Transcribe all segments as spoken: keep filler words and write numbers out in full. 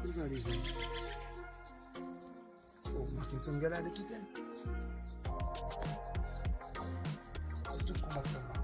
Ki valiz la, mesye? Oh, Mackenson gen la de kite m. Tout konbat konbat.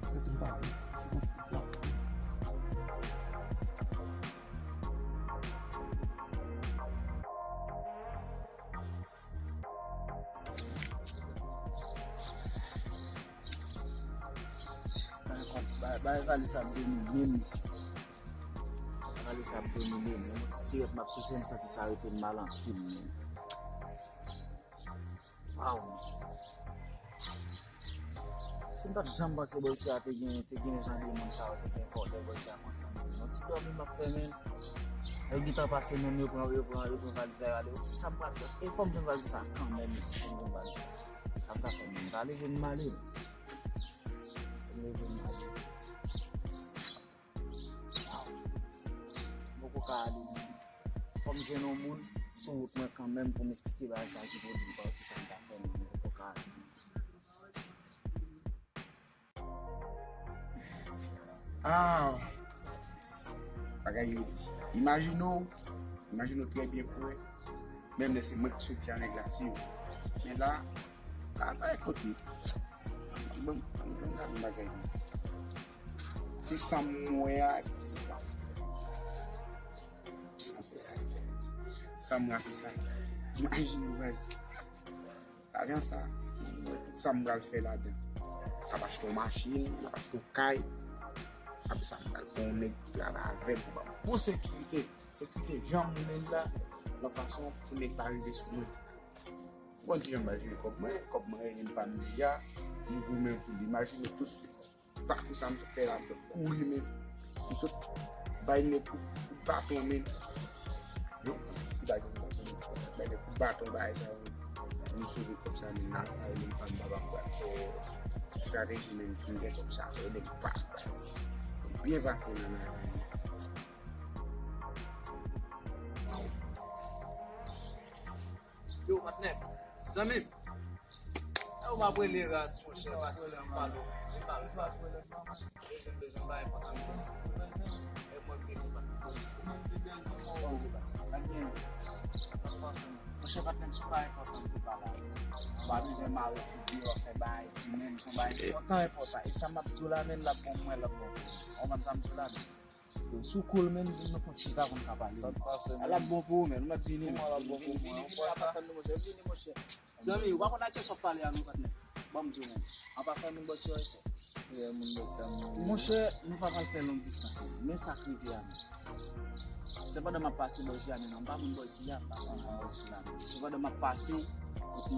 Se tout pa. Se tout pa. Bay valiz ap domine m isi. Bay valiz ap domine m. Yon ti sirèt m ap souse, m santi sa rete m mal anpil menm. Waw. Si m pa t janm panse bò isi a te gen, te gen jan de moun sa yo, te gen kòlè bò isi a konsa. Yon ti dòmi m ap fè menm. Yo gentan pase menm, yo pran, yo pran, yo pran valiz la, yo ale. Kisa m pral fè? E fò m jwenn valiz sa kanmenm, si m jwenn valiz sa. Sa m ta fè menm? M ta leve m ale. Leve m ale. Waw. M poko ka ale menm. Fò m jwenn yon moun sou wout mwen kanmenm pou m esplike bagay sa ki twò di m pa kisa m ta fè menm. M poko ka ale. Ah, bagay yo di. Imajine w, imajine w trè byen pou wè. Menm lè se mwen ki soti a nèg la, se ou. Men la, la, la, kote. Bon, bon, bon, bon, bagay. Se sa m wè a, èske se sa? Ah, se sa. Sa m wè a, se sa. Imajine w, baz. Lajan sa, mwen, tout sa m pral fè ladan. M ap achte yon machin, m ap achte yon kay. Apre sa, m pral pran yon nèg pou travay avè m, pou ban m bon sekirite. Sekirite janm menm la, yon fason pou nèg pa rive sou mwen. Ou konn kijan m pral jere kòb mwen, kòb mwen rele m pa m deja, m goumen pou li. Imajine tout pakou sa m sot fè la, m sot kouri, men m sot bay nèg kout, kout baton, men yon ti bagay, m sot bay nèg kout baton, bagay sa yo, m sove kòb sa, men nan sa yo, men m pa m papa m pral fè estrateji, men m gen kòb sa, men nèg pa baz. Byen pase nan, nan, nan. Yo, patnè. Zanmi m. E ou m ap rele ras, monchè, patnè, m pale w. Li pale, li pale. Bezwen, bezwen, bagay enpòtan, bezwen. E mwen bezwen, patnè. Monchè, patnè, m sou bagay enpòtan pou pale avè w. M pa bezwen mare figi w, fè bagay, di menm, se yon bagay enpòtan, enpòtan. E sa m ap di w la, menm l ap bon pou mwen, l ap bon pou ou. Ou konprann sa m di w la, menm? Yo, si w cool, men, vin nan kont chita pou n ka pale. Sa k pase, men? L ap bon pou ou, men. M ap vini, men. Kòman l ap bon pou mwen? Vini, vini, vini, ap atann nou, monchè. Vini, monchè. Zanmi, ou pa konn a kiyès w ap pale a non, patnè. Ban m di w, men. An pasan, moun bòs yo, e fò. Yeah, moun bòs yo, moun. Monchè, nou pa pral fè long distans, men. Men sa k rive a, men. Se pandan m ap pase bò isi a, men non, m pa moun bò isi a, m pa konn moun bò isi la. Se pandan m ap pase, epi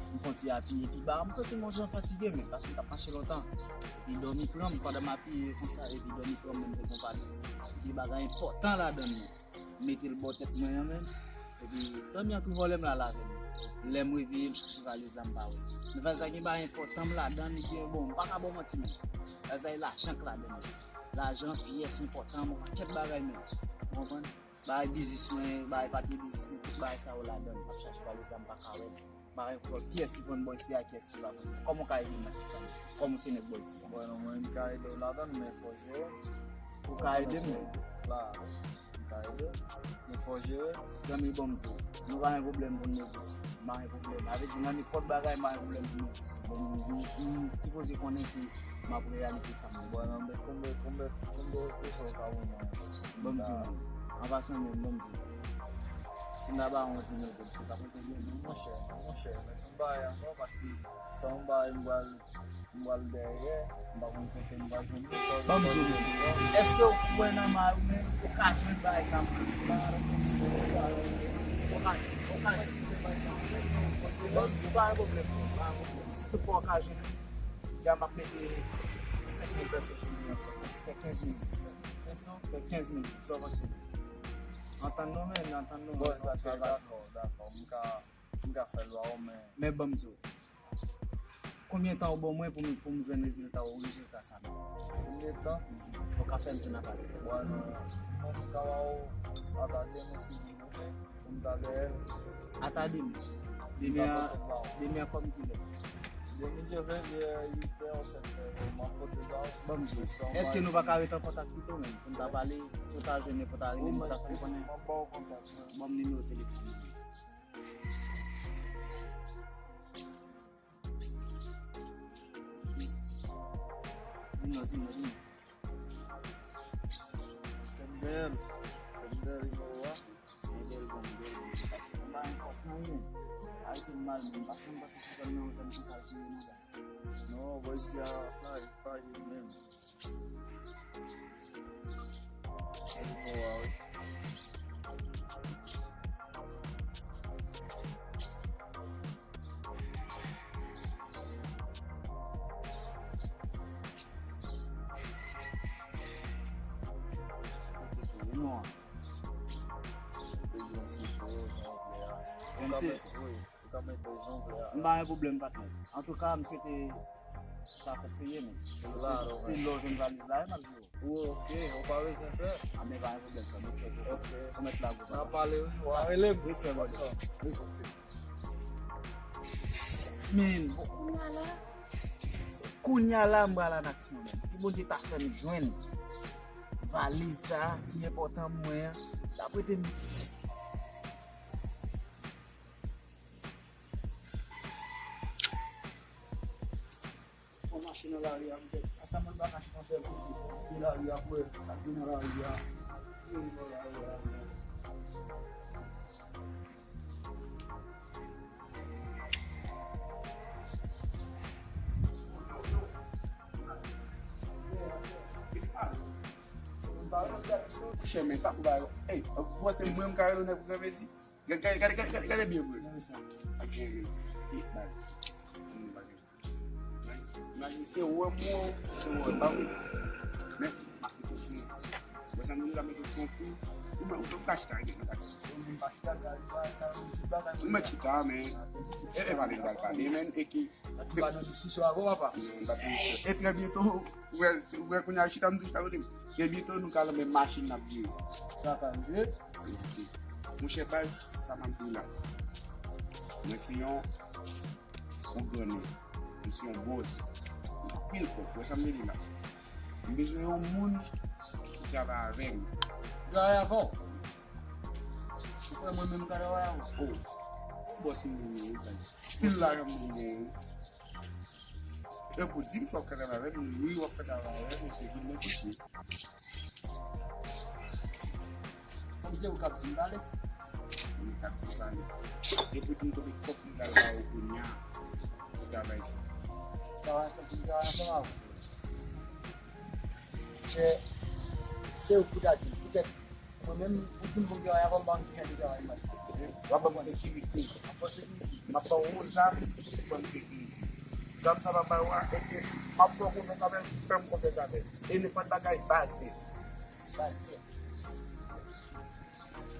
m fè yon ti apiye pi ba, m santi m yon jan fatige, men, paske m t ap mache lontan. Epi dòmi pran m, pandan m apiye konsa, epi dòmi pran m, men m te gon valiz. Gen bagay enpòtan ladan l, men. M mete l bò tèt mwen an, men. Epi, dòmi an tou vòlè m la lave m. Lè m reveye, m chèche valiz la, m pa wè. Men valiz la gen bagay enpòtan m ladan, li gen, bon, m pa ka ba w manti, men. Valiz la gen lajan k ladan l. Lajan, pyès enpòtan, yon pakèt bagay menm. Ou konprann? Bagay biznis mwen, bagay papye biznis mwen, tout bagay sa yo ladan l. M ap chache valiz la, m pa ka wè l. M pa gen kontwòl kiyès ki konn bò isi a, kiyès ki pa konn. Kòman w ka ede m nan sans sa? Kòm ou se nèg bò isi a. Bon, non, mwen, m ka ede w ladan l, men fò w jere. Ou ka ede m, men. La, m ka ede w, men fò w jere. Zanmi, bon, m di w, nou pa gen pwoblèm pou n negosye. M pa gen pwoblèm. Sa vle di, nan nenpòt bagay, m pa gen pwoblèm pou n negosye. Bon, nou, nou, nou sipoze konnen ke m ap reyalize sa m di. Bon, non, men konbyen, konbyen, konbyen reprezan w ka ban mwen? Ban m di w, an pasan menm, ban m di w. Si m ta ba w yon di mil goud, ou ta konte byen, non? Monchè, monchè, mwen tou bay ankò, paske se yon bay m pral, m pral dèyè, m pa konn kote m pral jwenn li. Ban m di w menm. Èske ou kwè nan may ou menm? Ou ka jwenn bagay sa m pral la, ou ka, ou ka jwenn bagay sa m pral la. Ban m di w, pa gen pwoblèm, pa gen pwoblèm. Si toutfwa ou ka jwenn li, deja m ap mete senk mil pèso sou li ankò. Fè kenz mil. Fè kenz mil. Sa w panse? Antann nou, men, antann nou. Bon, dakò, dakò, dakò. M ka, m ka fè l ba ou, men. Men ban m di w. Konbyen tan ou ban mwen pou m, pou m jwenn rezilta ou, rezilta sa menm? Konbyen tan? Ou ka fè m jwenn ata demen. Bon, non. Mwen, m ka ba ou ata demen si Bondye vle. Pou m ta dèyè l. Ata demen. Demen an, demen an kòm kilè? Depi demen, vè uit è, sèt è, m ap pote sa. Ban m di w, èske nou pa ka rete an kontak pito, menm, pou n ta pale, si w ta jwenn nenpòt a, wi, m ta fè konnen. M ap ba w kontak mwen. Ban m nimewo telefòn mwen. Di m non, di m non, di m non. Kèm dèyè l. Kèm dèyè nimewo a. Bèl bon, bèl bon, se pase. M pa gen kòb nan men. Arete m mal, men m pa konn pase sou zòn nan, zòn konsa l te ye non, guys. Non, bòy, isi a fly, fly menm. Ay, bon, wa, wi. Non. Ou ka mete, wi, ou ka mete zongle a. M pa gen pwoblèm, patnè. Antouka, m swete sa fèt serye, men. Se lè w jwenn valiz la, m ap di w. Wi, ok, ou pa bezwen pè. A, men pa gen pwoblèm, frè m, respè pou ou. Ok. Ou mèt la, gwo papa. N a pale, wi, w a rele m. Respè, brother. Respè. Men, bon, kounye a la, se kounye a la m pral an aksyon, men. Si Bondye ta fè m jwenn valiz sa a ki enpòtan pou mwen an, t ap rete m. Fò mache nan lari a, m fè sa mwen pa kache nan sèl kote. Gen lari a, pou wè sa k gen nan lari a. Gen nan lari a. Chèmen, pa pou ba yo. Ey, ou panse mwen m ka rele w nèg pou krevesi? Gade, gade, gade, gade, gade byen vre. Gade sa. Ak byen vre. Baz. Imajine se wè m wè w, se wè w pa m wè w. Men, m ap mete w sou yon kou. Wè sa m di la, mete w sou yon kou. Ou mwen, ou pa chita, ou pa chita. Ou menm pa chita, gade, sa, sa, sa, sa, ou mèt chita, men. E, e pale, pale, pale, men, e ki. Ou pa nan diskisyon avè w, papa. Non, m pa nan diskisyon. E trè byento, ou wè, ou wè kounye a chita, m tou chita kote m. Trè byento, nou ka nan menm machin n ap vire. Sa ka rive. Monchè baz, sa m ap di w la. Mwen se yon, yon grannen. Mwen se yon bòs. Anpil kòb. Wè sa m vle di la. M bezwen yon moun ki travay avè m. Travay avè w? Ou kwè mwen menm ka travay avè w? Oh. Yon bòs m ye, wi, baz. Pil lajan m genyen. E pou di m si w ap ka travay avè m, wi, w ap ka travay avè m, epi vin negosye. Kòm se ou k ap di m pale. Se mwen k ap di w pale. Depi w di m konbyen kòb m pral ba ou kounye a pou travay sa. Travay ansanm, pou travay ansanm avè w. Chè, se ou k pou ta di m. Poutèt mwen menm, ou di m pou m travay avè w, m pa konn kijan de travay m ap fè. W ap ban m sekirite. M ap ban w sekirite. M ap ba w yon zam pou ban m sekirite. Zam sa m ap ba w a, e ke m ap fè w konfyans avè l, fè m konfyans avè l. E nenpòt bagay, ba l tèt. Ba l tèt.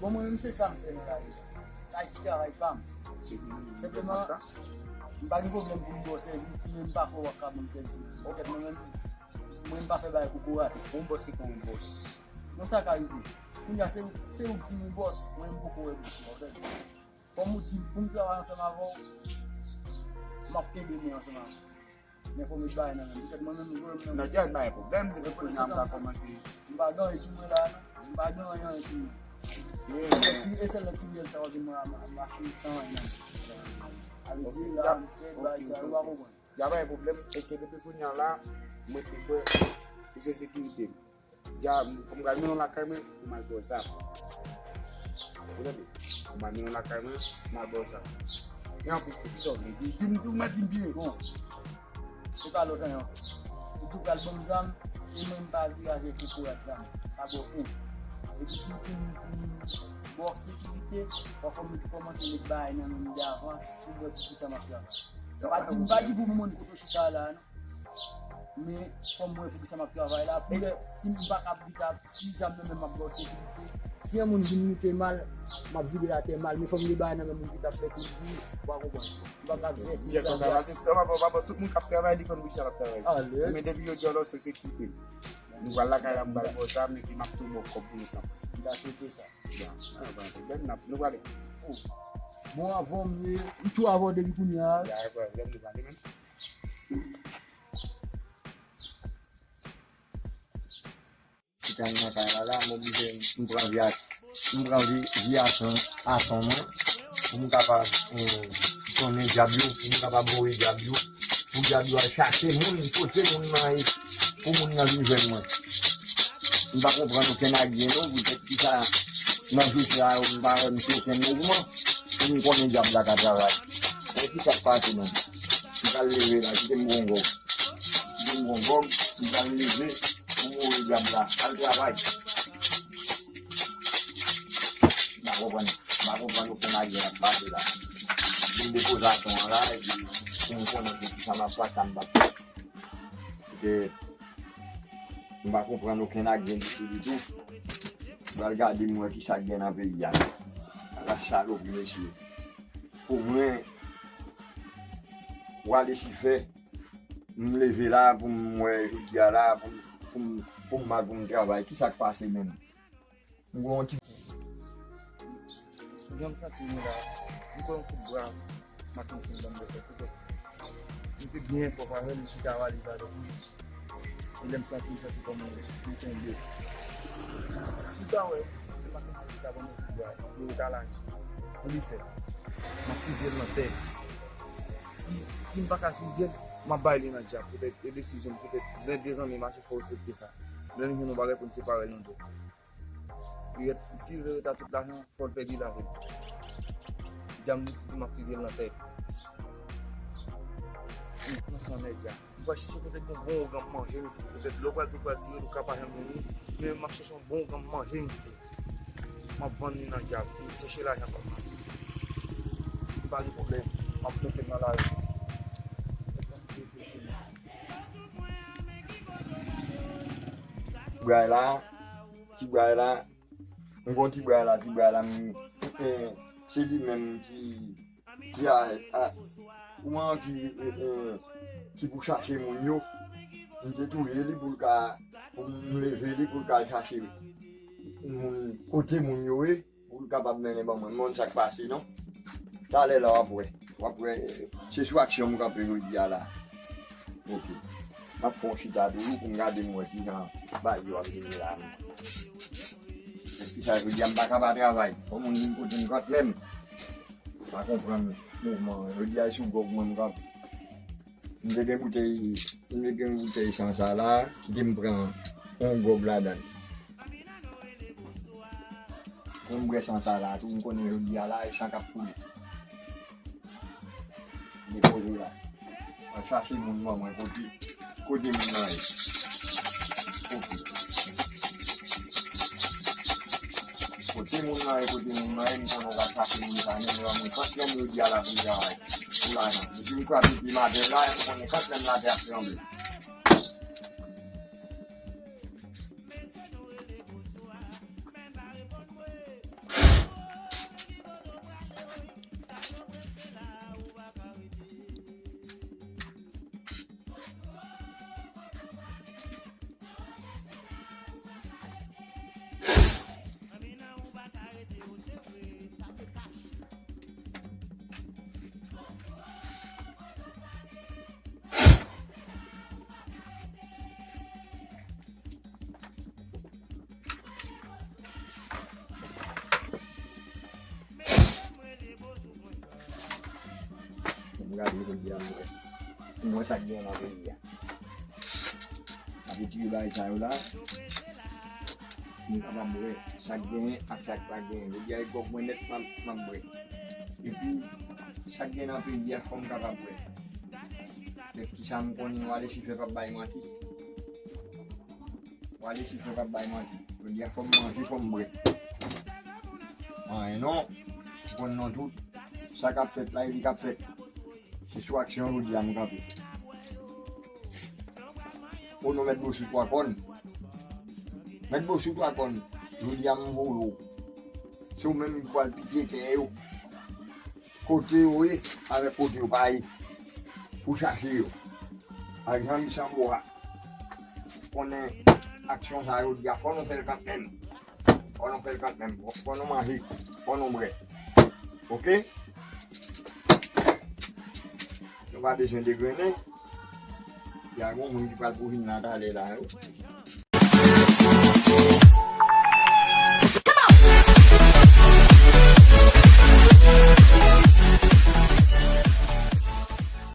Bon, mwen menm se sa m fè nan lavi. Sa ki travay pa m. Senpleman, m pa gen pwoblèm pou m ba w sèvis, men m pa kwè w ap ka ban m sèvis. Poutèt mwen menm, mwen m pa fè bagay pou kouraj. Yon bòs se kon yon bòs. Non, sa ka rive. Kounye a, se, se ou k di m ou bòs, mwen m poko wè bòs ou, w konprann? Kòm ou di m pou m travay ansanm avè w, m ap kenbe men ansanm avè w. Men fò w met bagay nan men m. Poutèt mwen menm, m jwe m nan. Non, Djaz, pa gen pwoblèm. Depi kounye a, m ka kòmanse. M pa gen anyen sou mwen la, non. M pa gen anyen, anyen sou mwen. Se lè ti, e se lè ti riyèl sa w di mwen, m, m achte san anyen nan men. Sa vle di, la, m fè bagay sa, ou pa konprann. Ya pa gen pwoblèm, e ke depi kounye a la, mwen te kwè ou se sekirite m. Ya, m pral mennen w lakay mwen, ou m al ba w zam. Ou tande? Ou m al mennen w lakay mwen, m al ba w zam. E anplis, tou kisa w vle di? Di m, di w mèt di m byen. Bon. Se pa lòt anyen ankò. Ou tou pral ban m zam, e mwen m pa vire avèk kokorat zam. Sa bò fen. Epi tou, tou, tou, bò sekirite, pafwa mwen tou kòmanse met bagay nan men m davans, pou m wè pou kisa m ap travay. M pa di, m pa di pou moun kote w chita la, non. Men, fò m wè pou kisa m ap travay la. Pou lè, si m pa ka pita, si zam nan men m ap ba w sekirite. Si yon moun vin moute mal, m ap vide l atè mal. Men fò m gen bagay nan men moun ki t ap fè kouri, ou pa konprann. M pa ka vèse zam la. Tout moun k ap travay, li konn pou kisa l ap travay. Alèz. Men depi jodi a, lò, se sekirite m. Nou pral lakay la, m pral ba w zam, epi m ap tou ba w kòb pou nou kanpe. M ta swete sa. Ya, pa gen pwoblèm, n ap, nou prale. Oh. Bon, avè w m ye, m tou avè w depi kounye a. Ya, pa gen pwoblèm, nou prale, men. Ki tan nan kay la la, m oblije m pran vi a, m pran vi, vi a son, a son mwen, pou m kapab, eh, konnen dyab yo, pou m kapab voye dyab yo, pou dyab yo al chache moun, kote moun nan ye, pou moun nan vin jwenn mwen. M pa konprann okenn agyen non, poutèt ki sa nan jou sa yo m pa wè m fè okenn mouvman, pou m konnen dyab la ka travay. Men ki sa k pase menm? M pral leve la, kite m gon gòg. Kite m gon gòg, m pral leve pou m voye dyab la al travay. M pa konprann, m pa konprann okenn agyen k ap pase la. M depoze aton an la, epi pou m konnen ki sa m ap fè, sa m p ap fè. Paske m pa konprann okenn agyen ditou, ditou. M pral gade m wè ki sa k gen nan peyi a. Ala salopri, mesye. Pou mwen, wa Lisifè, m leve la pou m wè jodi a la, pou m, pou m, pou m mal pou m travay. Ki sa k pase menm? M gen yon ti. Jan m santi m la, m kwè yon kout bra, m ap fin ban m bèkè. M te byen pwòp avè l, m chita valiz la avè l. E lè m santi, m santi kòm m tonbe. Si w ta wè, se pa kòm si w ta ban m yon kout bra, m ap leve ta laj. Pou li sèl. M ap fizye l nan tè. Si m pa ka fizye l, m ap bay li nan djab. Poutèt e desizyon m, poutèt lè de zanmi mache, fò w respekte sa. Lè nou jwenn yon bagay pou n separe l nan de. Li ret, si, si l vle ret a tout lajan, fò l pèdi lavi l. Dja m deside m ap fizye l nan tèt. M nan san nèg la. M pral chèche poutèt gon bon ougan m manje, mesye. Poutèt lè w pral tou pral tire, ou ka pa janm jwenn li. Men m ap chèche yon bon ougan m manje, mesye. M ap vann li nan djab. M chèche lajan pa m nan. M pa gen pwoblèm. M ap monte nan lari. Bray la, ti bray la, m gon ti bray la, ti bray la, m, eh, se li menm ki, ki a, a, kouman ki, eh, eh, ki pou chache moun yo. M te touye li pou l ka, pou m leve li pou l ka al chache moun, kote moun yo ye. Pou l kapab mennen ban mwen. M konn sa k pase non. Talè la w ap wè. W ap wè, se sou aksyon m kanpe jodi a la. Ok. M ap fè yon chita toujou pou m gade m wè kijan bagay yo ap vini la menm. Èske sa jodi a m pa ka pa travay? Fò moun vin kote m kanmenm. M pa konprann mouvman an. Jodi a se sou gòg mwen m kanpe. M te gen boutèy, m te gen boutèy san sa la, kite m pran yon gòg ladan l. Pou m bwè san sa la, tou m konnen jodi a la, e san k ap koule. Depoze la. Al chache moun ban mwen, kote, kote moun nan ye. Kote. Kote moun nan ye, kote moun nan ye, m konnen w pral chache moun sa, men ban mwen kantyèm jodi a la pou travay. Pou lajan. Depi m kwaze pye m atè la, m konnen kantyèm latè ap tranble. M gade jodi a, m wè. M wè sa k gen nan peyi a. M ap retire bagay sa yo la. Pou m kapab wè sa k genyen ak sa k pa genyen. Jodi a, e gòg mwen nèt m ap, m ap bwè. Epi, sa k gen nan peyi a, fò m kapab wè. Kisa m konnen, wa Lisifè p ap bay manti. Wa Lisifè p ap bay manti. Jodi a, fò m manje, fò m bwè. Anyen non. M konn non tout. Sa k ap fèt la, e li k ap fèt. Se sou aksyon jodi a m kanpe. O non, Mèt Bosou Twa Kòn. Mèt Bosou Twa Kòn, jodi a m voye w. Se ou menm ki pral pike kè yo. Kote yo ye, avèk kote yo pa ye. Pou chache yo. Ak Jean Guy Sanboa. Konnen aksyon sa yo di a, fò nou fè l kanmenm. Fò nou fè l kanmenm. Fò nou manje. Fò nou bwè. Oke? Nou pa bezwen degrennen. Ya gon moun ki pral pou vin nan talè la yo.